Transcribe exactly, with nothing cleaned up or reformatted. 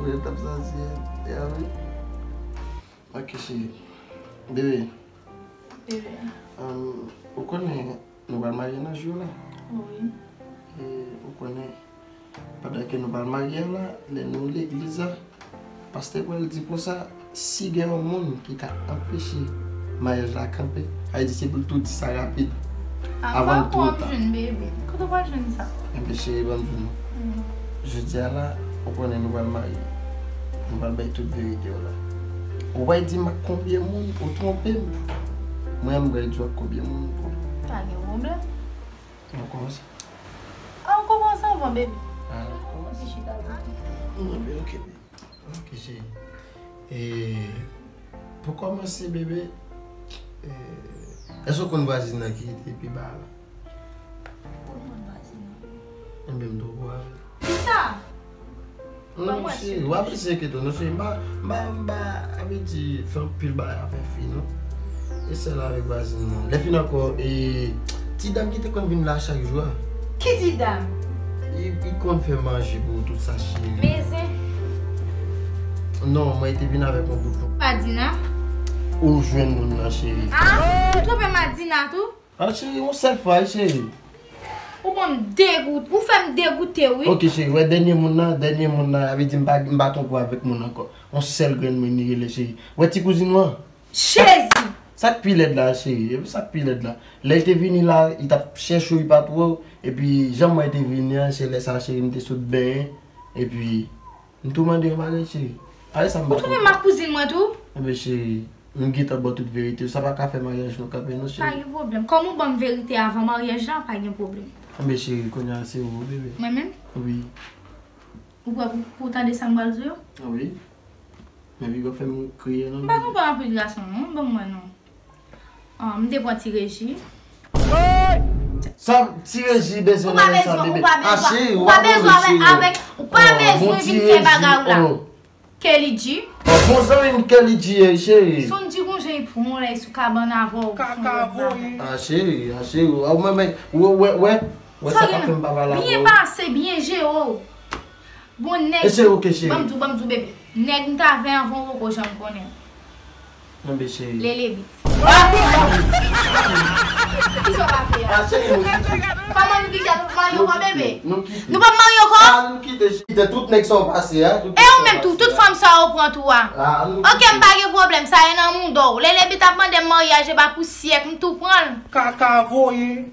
Mwen t ap santi, e, e, wi. Ok, cheri. Bebe. Bebe. Ahn, ou konnen nou pral marye nan jou la? Wi. E ou konnen, pandan ke nou pral marye a la, lè nou legliz la, pastè pral di konsa, si gen yon moun ki ka anpeche maryaj la kanpe, sa vle di se pou l tou di sa rapid, avan l twò ta. Jwenn bebe. Kote w pral jwenn sa? Enben, cheri, ban m di w non. Jodi a la, ou konnen nou pral marye. Nou pral bay tout verite yo la. Ou pral di m ak konbyen moun ou twonpe m. Mwen, m pral di w ak konbyen moun m twonpe. Pa gen pwoblèm. N ap kòmanse? An, kòmanse anvan, bebe. A, n ap kòmanse. Ti chita la. Enben, ok, bebe. Ok, cheri. E, pou kòmanse, bebe, e, èske w konn vwazin nan ki rete pi ba a la? Ou konn vwazin nan? Enben, m twò pwale. Kisa? Non, cheri, w ap eseye kite w, non, cheri, m pa, m pa, m pa, sa vle di, fè anpil bagay avèk fi, non. E sèl avèk vwazin nan. Lè fin ankò, e, ti dam ki te konn vin la chak jou a. Ki ti dam? Li, li konn fè manje pou tout sa, cheri. Mezen. Non, mwen te vin avèk yon bout. Madina? Ou jwenn moun nan, cheri. A, ou twonpe Madina tou? A, cheri, yon sèl fwa, wi, cheri. Ou ban m degout-, ou fè m degoute, wi. Ok, cheri, wè, dènye moun nan, dènye moun nan, sa vle di m pa, m pa twonpe w avèk moun ankò. Yon sèl grenn moun li rele, cheri. Wè ti kouzin ou an? Jezi! Sa k pi lèd la, cheri, epi sa k pi lèd la. Lè l te vini la, li t ap chèche w, li pa t wè w. Epi, jan mwen te vini an, se lè sa, cheri, m te sot benyen. Epi, m tou mande yon bagay, cheri. Pale sa m pa konprann. Ou tounen ak kouzin mwen tou? Enben, cheri, m gentan ba w tout verite. Sa pa ka fè maryaj nou kanpe, non, cheri. Pa gen pwoblèm. Kòm ou ban m verite avan maryaj la, pa gen pwoblèm. Enben, cheri, kounye a se ou, bebe. Mwen menm? Wi. Ou prè pou, pou w tande sa m pral di w yo? Wi. Men piga w fè m kriye, non, bebe. M pa konprann anpil gason, non. Ban m wè, non. Ah, m te pran ti Reji. Sa ti Reji bezwen nan sa, bebe? Ou pa bezwen, ou pa bezwen avèk, ou pa bezwen vin fè bagay ou la. Kelly G. Oh, bon zanmi m Kelly G, eh, cheri. Sonji gon jan li pran w la, li sou kabann avè w. Kaka voye. Ah, cheri, ah, cheri. Ah, ou menm, wè, wè, wè. Wè sa k ap fè m pa pale avè w. Byen pase, byen jere w. Bon, nèg. E cheri, ok, cheri. Ban m di w, ban m di w, bebe. Nèg m t avè anvan w poko janm konnen. Enben, cheri. Lele bit. Kisa w pa fè a? Ah, cheri, nou kite. Kòman nou kite a? Nou p ap marye ankò, bebe? Nou kite. Nou p ap marye ankò? Ah, nou kite, cheri. Kite tout nèg sa w pase a. E ou menm tou, tout fanm sa yo pran tou a. Ah, nou kite. Ok, m pa gen pwoblèm, sa e nan mouda w. Lele bit ap mande m maryaj, e pa pou syèk, m tou pran l. Kaka voye.